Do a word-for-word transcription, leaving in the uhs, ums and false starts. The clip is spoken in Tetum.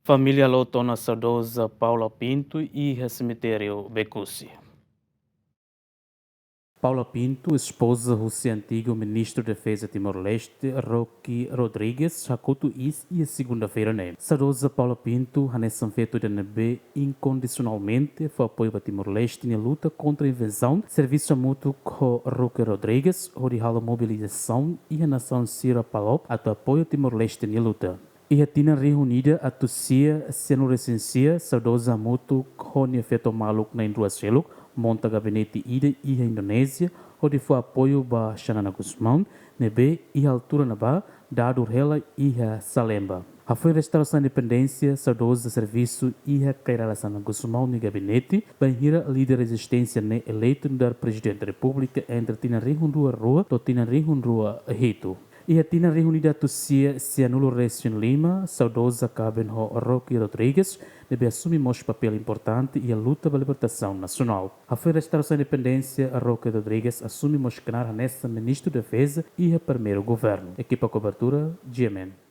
Família halo ona saudoza Paula Pinto iha semitériu Becusse. Paula Pinto, espoza husi antigu Ministru Defeza Timor-Leste, Roque Rodrigues, hakotu iis iha segunda-feira ne'e. Saudoza Paula Pinto hanesan feto ida ne'ebé inkondisionalmente fó apoiu ba Timor-Leste nia luta kontra invazaun, servisu hamutuk ho Roque Rodrigues hodi halo mobilizasaun iha nasaun sira palop atu apoiu Timor-Leste nia luta. Iha tinan rihun ida atus sia sianulu-resin-sia, saudoza hamutuk ho nia feto maluk na'in-rua seluk, monta gabinete ida iha Indonézia, hodi fó apoiu ba Xanana Gusmão, ne'ebé iha altura ne'ebá dadus hela iha Salemba. Hafoin restaurasaun independénsia, saudoza servisu iha Kay Rala Xanana Gusmão nia gabinete, bainhira líder rezisténsia ne'e eleitu nu'udar Prezidente Repúblika entre tinan rihun rua rua to'o tinan rihun rua hitu. Iha tinan rihun ida atus sia sianulu-resin-lima, saudoza kaben ho Roque Rodrigues, ne'ebé asume mós papél importante iha luta ba libertasaun nasionál. Hafoin restaurasaun independénsia, Roque Rodrigues asume mós knaar hanesan Ministru Defeza iha primeiru governu. Ekipa kobertura, G M N.